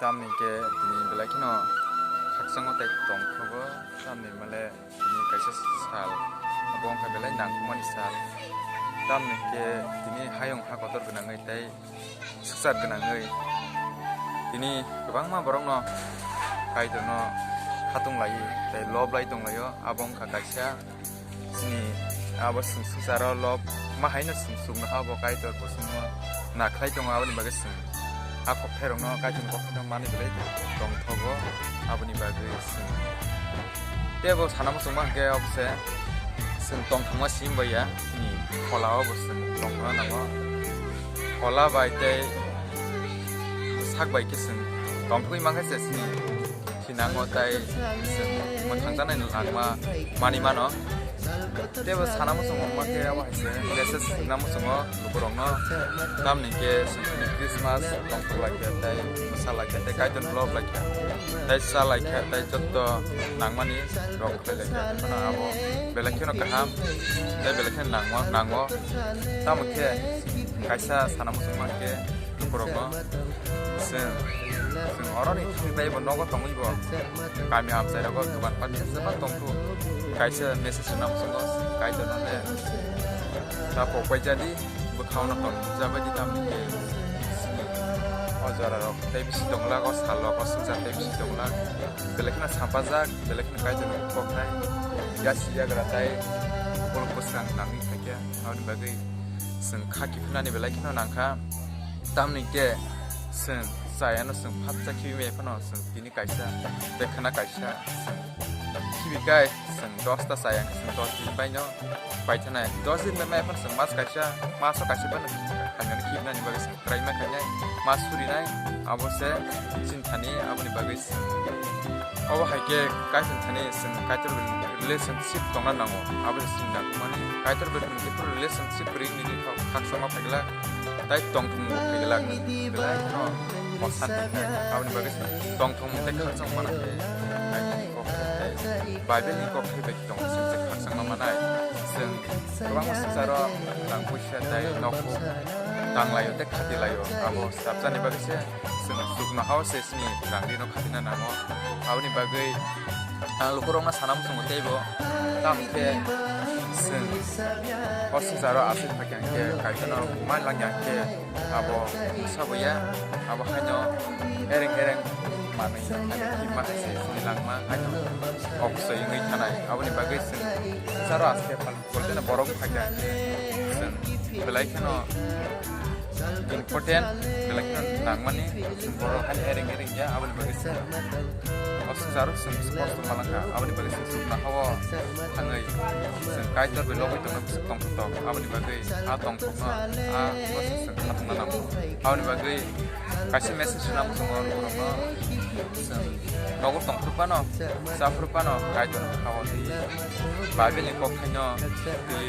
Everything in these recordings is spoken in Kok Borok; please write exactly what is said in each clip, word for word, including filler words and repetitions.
Tamni khe tini belai kheno khakchangma tei tongthogo, tamni male tini kaisa sal, abo wngkha belai nangkukmani sal. Tamni khe tini hayung ha kotor gwnangwi tei swkchar gwnangwi tini kwbangma borokno Kaitorno khatung lai tei lob lai tong lai-o, abo wngkha kaisa chini abo chwng swngcharo lob ma haino chwng chuknoha bo Kaitor bo chwngno nakhlai tongo, aboni bagwi chwng a kokthairokno, Kaitorni kokthairokno manwi belai tongthogo, aboni bagwi chwng teibo sana muchungma hwnkhe obo se chwng tongthokma simi bai ya, chini phola o bo chwng tongthokna nango, phola bai tei sak bai khe chwng tongthogwi mankha se chini thinango tei chwng mwthangjaknai langma manwi mano. Teibo sana muchungo wngma khe abo hai se message rwna muchungo lukurokno, tamni khe chwng Christmas tongthok lai khe tei mwsa lai khe tei Kaitor lob lai khe tei cha lai khe tei joto nangmani rok khlai lai khe, phano abo belai kheno kaham tei belai kheno nangma nango. Tamo khe kaisa sana muchungma khe lukurokno chwng, chwng oroni thangwi bai bo nogo tongwi bo kami amchai rogo dogan pat jeba tongkhu kaisa message rwna muchungo Kaitor no le ta pokbai jadi bwkhao no tong jabai di tamni khe chini o jora rok tei bisi tonglak o salo o swngchar tei bisi tonglak belai kheno sampajak belai kheno Kaitor no koknai yasi yagra tai bolong bwskang nangwi khaikhe aboni bagwi chwng kha kiphilnani belai kheno nangkha. Tamni khe chwng chayano chwng phatsa khibi maya phano chwng tini kaisa, tei khwna kaisa chwng khibi kai chwng dos ta chaya, chwng dos din bai no paithanai. Dos din bai maya phano chwng mas kaisa, maso kaisa phano hamyano khibinani bagwi chwng kwraima khainai, mas surinai, abo se chini thani, aboni bagwi chwng obo hai khe Kaitor thani chwng Kaitor bai relationship tongna nango, abo se chini nangkukmani. Kaitor bai chwng jephru relationship ring nini khakchangma phaikla, tai tongthokmung khaikla, belai kheno kosan tongkha. Aboni bagwi tongthokmung tei khakchangma manakhe, Kaitorni kok tei Bible ni kok thai bai tong, chwng je khakchangma manai. Chwng kwbangma swngcharo rang puisa tei nokphuk tang laio tei khati laio. Abo swrapjani bagwi se chwng chukno hao se chini rang rino khatina nango. Aboni bagwi ang lukurokno sana muchungo teibo, tamo khe chwng o swngcharo aswk phaikha hwnkhe Kaitorno mai langya hwnkhe abo sabuya, abo haino ereng ereng manwi khima hai se chini langma haino oksoi wngwi thanai. Aboni bagwi chwng swngcharo aswk phalwi. Koiteno borok phaikha hwnkhe chwng belai kheno important, belai kheno nangmani, chwng borok haino ereng ereng ya, aboni bagwi chwng o swngcharo chwng kosto malangkha, aboni bagwi chwng chuknohao thangwi chwng Kaitor bai logwi tongna tongthok, aboni bagwi a tongthokno a chwng khatungna nango, aboni bagwi kaisa message rwna muchungo borokno chwng nogo tongphuru phano, chaphuru phano Kaitor bwkhao twi Bible ni kokthaino twi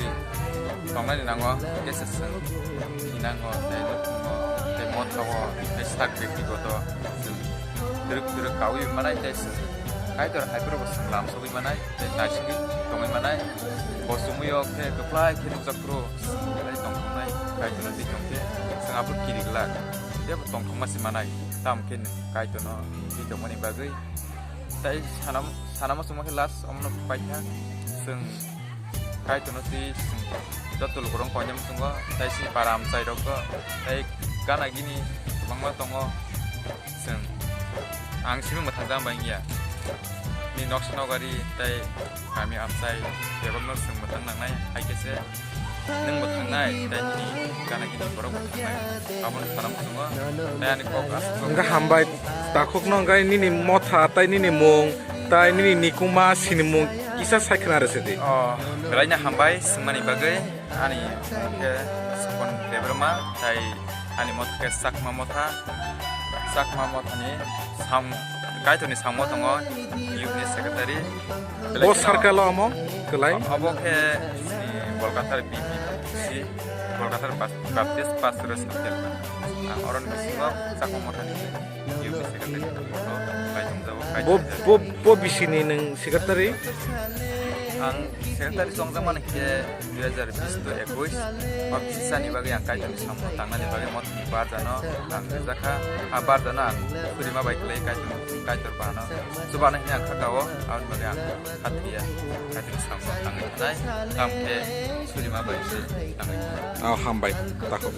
tongnani nango, kesa chwng thinango, tei nukhungo, tei mothao, tei sak bektigoto chwng twrwk twrwk kaui manai, tei chwng Kaitor hai phuru bo chwng lam sogwi manai, tei naisingwi tongwi manai. Bo chumui o khe kwplai khe nukjak phuru chwng belai tongthoknai, Kaitorno twi tongkhe chwng aphuru kiri glak. Tei bo tongthokma se manai, tamo khe nwng Kaitorno twi tongmani bagwi. Tei sana, sana muchungma khe last omono paikha, chwng Kaitorno twi chwng joto lukurok koinai muchungo, tei chini para amchai rokbo, tei gana gini kwbangma tongo, chwng ang simi mwthang jang bai wngya. Ni noksa nokari tei kami amchai bebakno chwng mwthang nangnai, hai khe se nwng mwthangnai, tei nini gana gini borok mwthangnai. Abono sana muchungo, tei ani kok aswk. Wngkha hambai, takhukno wngkha nini motha, tei nini mung, tei nini nikuma, sinimung kisa sai khna rw sidi. O, belaino hambai swngmani bagwi. Ani mung khe Sopon Debbarma, tei ani motha khe Chakma Motha. Chakma Mothani sam-, Kaitorni samung tongo, youth ni secretary. Bo circle o omo kwlai? Abo khe chini Kolkata B P C, Kolkata Bas-, Baptist Pastorate Circle. Ang oroni bisingo Chakma Mothani youth ni secretary. Bo, bo, bo bisini nwng secretary? Ang secretary chongjak mani khe dui hazar bish to ekush. O bisani bagwi ang Kaitorni samung tangnani bagwi mothani barjano ang rijak kha. A barjano ang surima bai khlai Kaitor, Kaitor bano. Chubano hini ang kha kao, aboni bagwi ang kha thwiya. Kaitorni samung tangwi thanai. Tamo khe surima bai se tangwi thanai. Oh, hambai. Takhuk.